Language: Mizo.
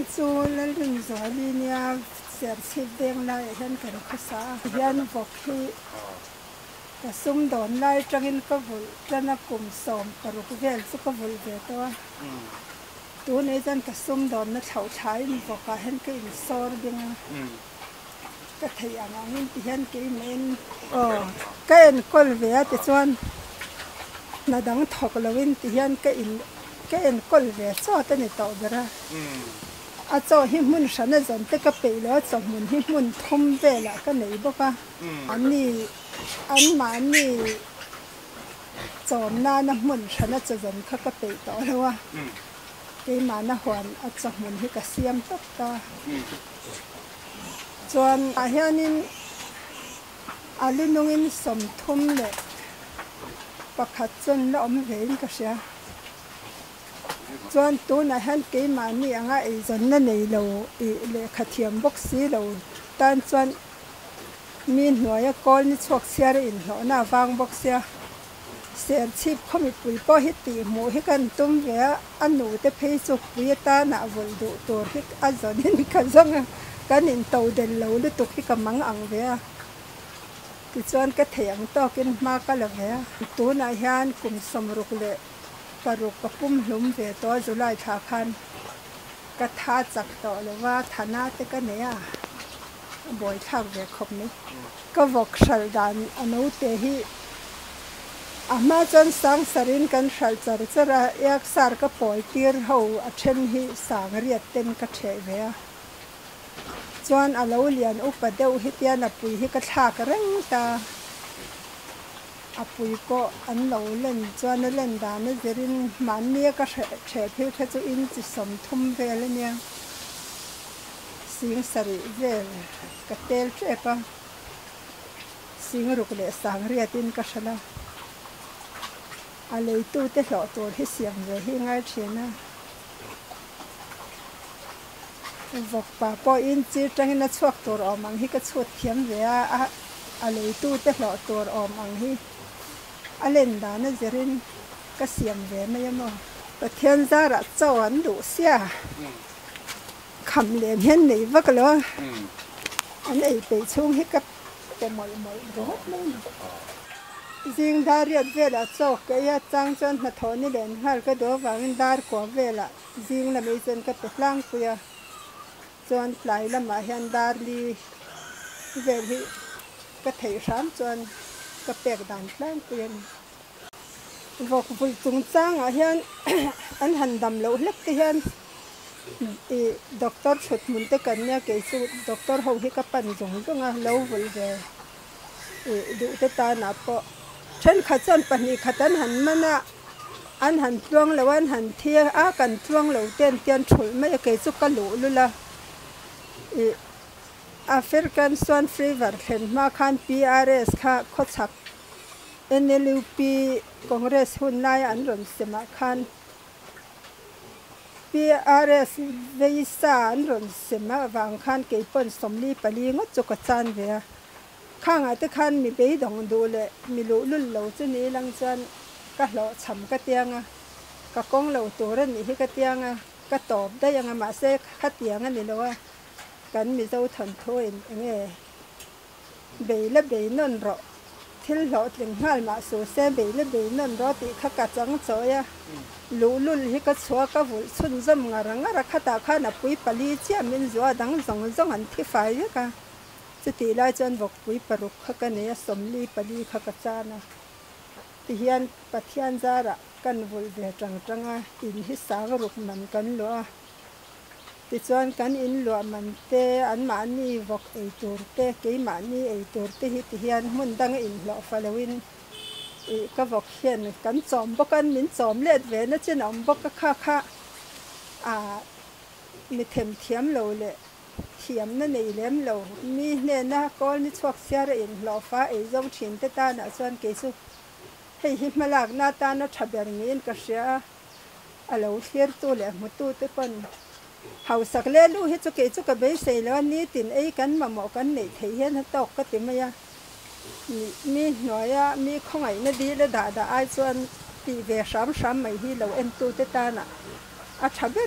hming chu Lalrinzuali nia Serchhip veng laiah hian kan khawsa a, hian vawk hi ka sumdawn lai atangin ka vulh tan a, kum 16 vel chu ka vulh ve tawh a, tunei chuan ka sumdawnna thlauh thlaiin vawkah hian ka insawr bing a, ka theih ang angin ti hian keimah-in aw ka enkawl ve a tichuan hna dang thawk loin ti hian ka in ka enkawl ve chawt a ni tawh ber a, a chaw hi hmun hrana zawn te ka peih lo a chawhmun hi hmun thum velah ka nei bawk a, anni anmahni chawm nana hmun hrana chaw zawn kha ka peih tawh lo a, keimahna huan a chawhmun hi ka siam tawp ta. Chuan ah hianin a lu nungin 31 chuan la awm vein ka hria. Chuan tunah hian keimahni anga eizawnna nei lo ih lehkha thiam bawk si lo tan chuan mi hnuaia kawl ni chhuak chhiar a inhlawhna avang bawk sia. Serchhip khaw mipui pawh hi tihhmuh hi kan tum ve a, a nute phei chu pui atana vawlh duh tur hi a zawnin ka zawng a, kan into del lo lutuk hi ka mang ang ve a, tichuan ka thei ang tawkin hma ka la ve a. Tunah hian kum 66 ka pum hlum ve tawh a, July thla khan ka tha chak tawh lo va, thana te ka nei a, a buaithlak ve khawp mai. Ka vawk hralh dan a note hi a hma chuan sang sarin kan hralh char char a, iak sar ka pawl tir ho a then hi sang riat ten ka theh ve a. Chuan a lo lian upa deuh hi tian a pui hi ka thlak reng ta. A pui pawh an lo len chuan a len dan a zirin mahnia ka hreh phei kha chu inchi 30 vel a nia. 7000 vel ka tel tep a, 6800 in ka hralh a, a leitute hlawh tur hi siam ve hi ngai thin a, vawkpa pawhin chi tangin a chhuak tur awm ang hi ka chhut thiam ve a, a leitute hlawh tur awm ang hi a len dan a zirin ka siam ve mai a maw. Pathian zarah chaw an duh sia. Kham lem hian nei vak lo a, an ei peih chhung hi ka pe mawlh mawlh ringawt mai a ni. Zing dar riat velah chaw ka ei a, chang chuan hnathawh ni len nghal ka duh avangin dar kua velah zing lam ei chuan ka pe tlangpui a, chuan tlai lamah hian dar li vel hi ka theih hram chuan ka pek dan tlangpui a ni. Vawk vulh chungchangah hian an han dam loh hlek te hian ih doctor thut hmun te kan nia kei chu doctor ho hi ka pan zawng zawng a lo vulh ve ih duh te tanah pawh thenkhat chuan pahnih khat an han man a an han tluang lo a an han thi a kan tluang lo te an tian thulh mai a kei chu ka luh lul a ih African Swan Fever thlen hma khan PRS kha khawchhak NLUP Congress hun laia an rawn semah khan PRS veisa an rawn sem avang khan kei pawn 44 ngawt chu ka chan ve a. Khangah te khan mi beidawng duh leh mi luhlul lo chu ni lang chuan ka hlawhchham ka tiang a, ka kawng lo tur a nih hi ka tiang a, ka tawp daih ang a, mahse khatiang a ni lo a, kan Mizo thawnthuin enge Bei la bei nawn rawh. Thil hlawhtling nghal mah su se bei la bei nawn rawh tih kha ka chang chawi a. Luhlul hi ka chhuak a vulh chhunzawm ngar ngar a, khatah khan a pui pali chiah min zuah dang zawng zawng an thi fai vek a. Chutih lai chuan vawkpui paruk kha ka nei a, 44 kha ka chan a. Tihian Pathian zarah kan vulh ve tang tang a, in hi sang ruk man kan luah a. Tichuan kan in luah man te, anmahni vawk ei tur te, keimahni ei tur te hi tihian hmun danga inhlawh fa loin ih ka vawk hian kan chawm bawk a, min chawm let ve na chin a awm bawk a, kha kha ah mi themthiam lo leh thiamna nei lem lo mi hnena kawl ni chhuak chhiar a inhlawh fa ei zo thin te tanah chuan kei chu hei hi hmalakna atana tha ber niin ka hria a. A lo thlirtu leh hmutute pawn hausak leh lu hi chu kei chu ka beisei lo a, nitin ei kan mamawh kan neih theih hian a tawk ka ti mai a. Mi hnuaia mi khawngaihna dil a dah dah ai chuan tih ve hram hram mai hi lo entute tanah a tha ber.